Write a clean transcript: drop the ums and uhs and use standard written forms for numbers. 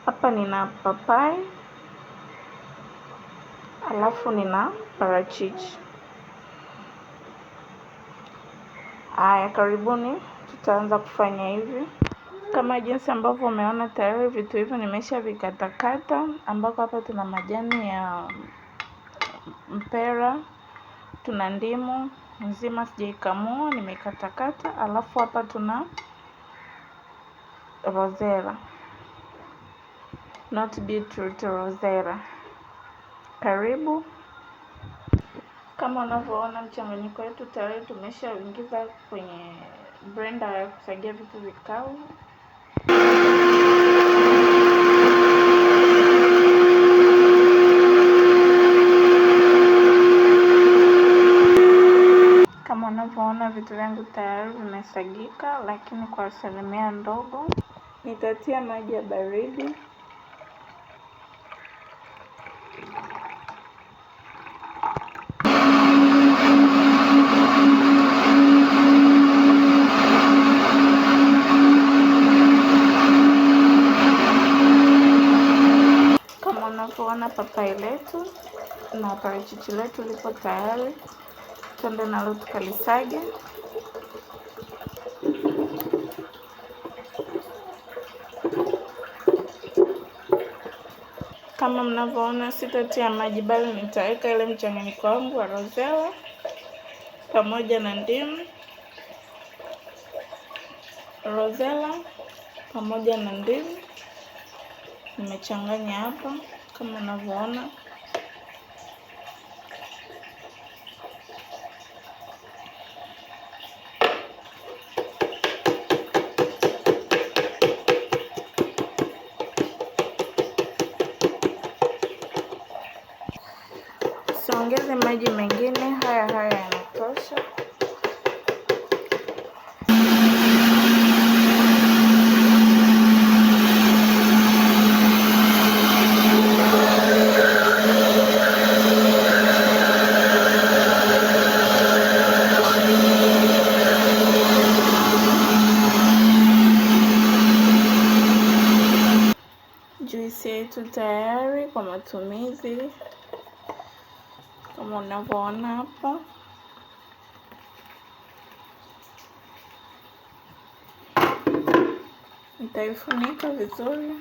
Hapa nina papai, alafu nina parachichi. Haya, karibuni, tutaanza kufanya hivi. Kama jinsi ambavyo umeona tayari vitu hivyo nimesha vikatakata, ambako hapa tuna majani ya mpera, tuna ndimu nzima sijaikamua, nimekatakata, alafu hapa tuna rosella, not beetroot, rosella. Karibu. Kama unavyoona mchanganyiko wetu tayari tumeshaingiza kwenye blender ya kusagia vitu vikavu. Kama unavyoona vitu vyangu tayari vimesagika, lakini kwa asilimia ndogo. Nitatia maji ya baridi. Kama unavyoona papai letu na parachichi letu lipo tayari, twende nalo tukalisage. Kama mnavyoona sitatia maji, bali nitaweka ile mchanganyiko wangu wa rosella pamoja na ndimu, rosella pamoja na ndimu nimechanganya hapa kama unavyoona. Siongeze maji mengine, haya haya yanatosha. Juisi yetu tayari kwa matumizi kama unavyoona hapo. Nitaifunika vizuri.